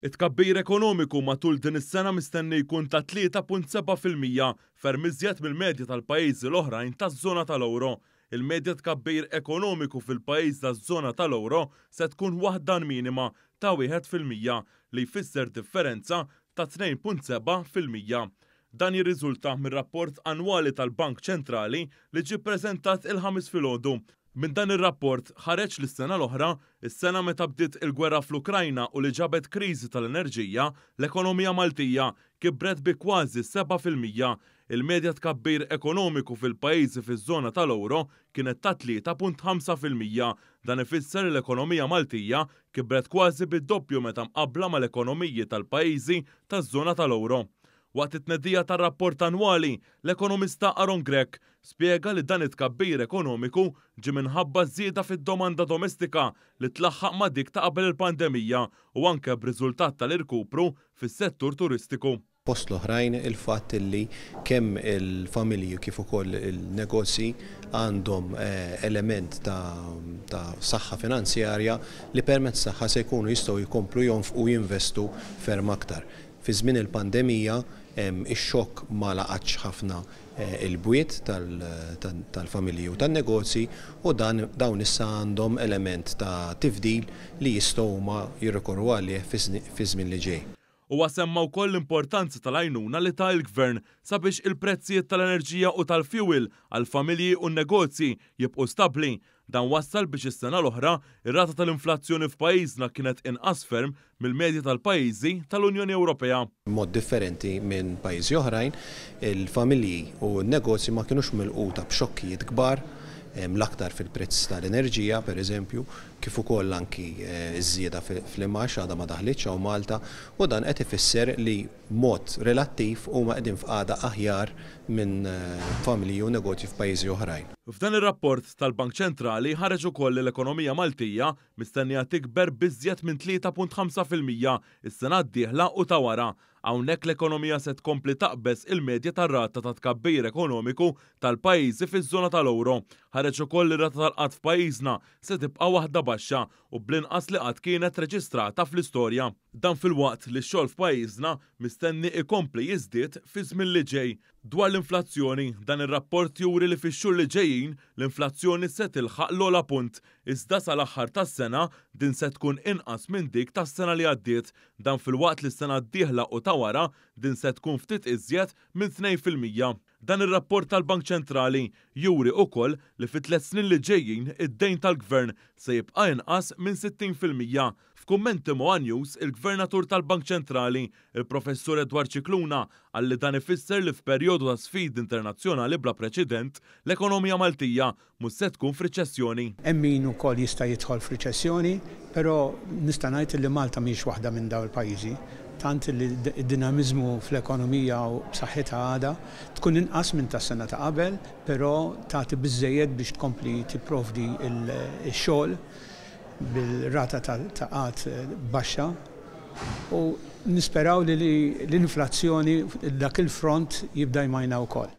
It-tkabbir ekonomiku matul din is-sena mistenni jkun ta' 3.7%, ferm iżjed mill-medja tal-pajjiżi l-oħrajn taż-żona tal-ewro. Il-medja tkabbir ekonomiku fil-pajjiż taż-żona tal-ewro se tkun waħda minima ta' 1%, li jfisser differenza ta' 2.7%. Dan jirriżulta mir-rapport annwali tal-Bank Ċentrali li ġie ppreżentat il-Ħamis filgħodu. Minn dan ir-rapport ħareġ li s-sena l-oħra, is-sena meta bdiet il-gwerra fl-Ukrajna u li ġabet kriżi tal-enerġija, l-ekonomija Maltija kibret bi kważi 7%. Il-medja tkabbir ekonomiku fil-pajjiżi fiż-żona tal-ewro kienet ta' 3.5%. Dan ifisser li l-ekonomija Maltija kibret kważi bid-doppju meta mqabbla mal-ekonomiji tal-pajjiżi taż-żona tal-ewro. Waqt it-tnedija tar-rapport annwali, l-ekonomista Aaron Grech spjega li dan it-tkabbir ekonomiku ġie minħabba żieda fid-domanda domestika li tlaħħaq ma' dik ta' qabel il-pandemija u anke b'riżultat tal-irkupru fis-settur turistiku. Fost l-oħrajn il-fatt li kemm il-familji kif ukoll il-negozji għandhom element ta' saħħa finanzjarja li permezz tagħha se jkunu jistgħu jkomplu jonfqu u jinvestu ferm aktar. Fi żmien il-pandemija ix-xokk ma laqatx ħafna il-bwiet tal-familji u tan-negozji u dan dawn issa għandhom element ta' tifdil li jistgħu huma jirrikorru għalih fiż-żmien li ġej. Huwa semma wkoll l-importanza tal-għajnuna li ta l-Gvern sabiex il-prezzijiet tal-enerġija u tal-fuel għall-familji u n-negozji jibqgħu stabbli. Dan wassal biex is-sena l-oħra ir-rata tal-inflazzjoni f'pajjiżna kienet inqas ferm mill-medja tal-pajjiżi tal-Unjoni Ewropea. B'mod differenti minn pajjiżi oħrajn, il-familji u n-negozji ma kinux milquta b'xokkijiet kbar, l-aktar fil-prezz tal-enerġija, pereżempju, kif ukoll anki ż-żieda fl-imgħax għadha ma daħlitx hawn Malta, u dan qed ifisser li b'mod relattiv huma qegħdin f'qagħda aħjar minn familji u negozji f'pajjiżi oħrajn. F'dan ir-rapport tal-Bank Ċentrali ħareġ ukoll li l-ekonomija Maltija mistennija tikber b'iżjed minn 3.5% is-sena d-dieħla u ta' wara. Hawnhekk l-ekonomija se tkompli taqbeż il-medja tar-rata ta' tkabbir ekonomiku tal-pajjiżi fiż-żona tal-ewro. Ħareġ ukoll li r-rata tal-qgħad f'pajjiżna se tibqa' waħda baxxa u bl-inqas li qatt kienet reġistrata fl-istorja. Dan filwaqt li x-xogħol f'pajjiżna mistenni ikompli jiżdied fiż-żmien li ġej. Dwar l-inflazzjoni, dan ir-rapport juri li fix-xhur li ġejjin l-inflazzjoni se tilħaq l-ogħla punt, iżda sal-aħħar tas-sena din se tkun inqas minn dik tas-sena li għaddiet. Dan filwaqt li s-sena d-dieħla u ta' wara din se tkun ftit iżjed minn 2%. Dan ir-rapport tal-Bank Ċentrali juri ukoll li fit-tliet snin li ġejjin id-dejn tal-Gvern se jibqa' inqas minn 60%. F'kummenti ma' one News, il-Gvernatur tal-Bank Ċentrali, il-Professur Edward Scicluna, qal li dan ifisser li f'perjodu ta' sfidi internazzjonali bla preċedent, l-ekonomija Maltija mhux se tkun f'riċessjoni. Hemm min ukoll jista' jidħol f'riċessjoni, però nista' ngħid li Malta mhijiex waħda minn dawn il-pajjiżi, tant li d-dinamiżmu fl-ekonomija u b'saħħitha għadha, tkun inqas minn tas-sena ta' qabel, però tagħti biżżejjed biex tkompli tipprovdi x-xogħol bil-rata ta' qgħad baxxa u nisperaw li l-inflazzjoni dak il-front jibda jmajna wkoll.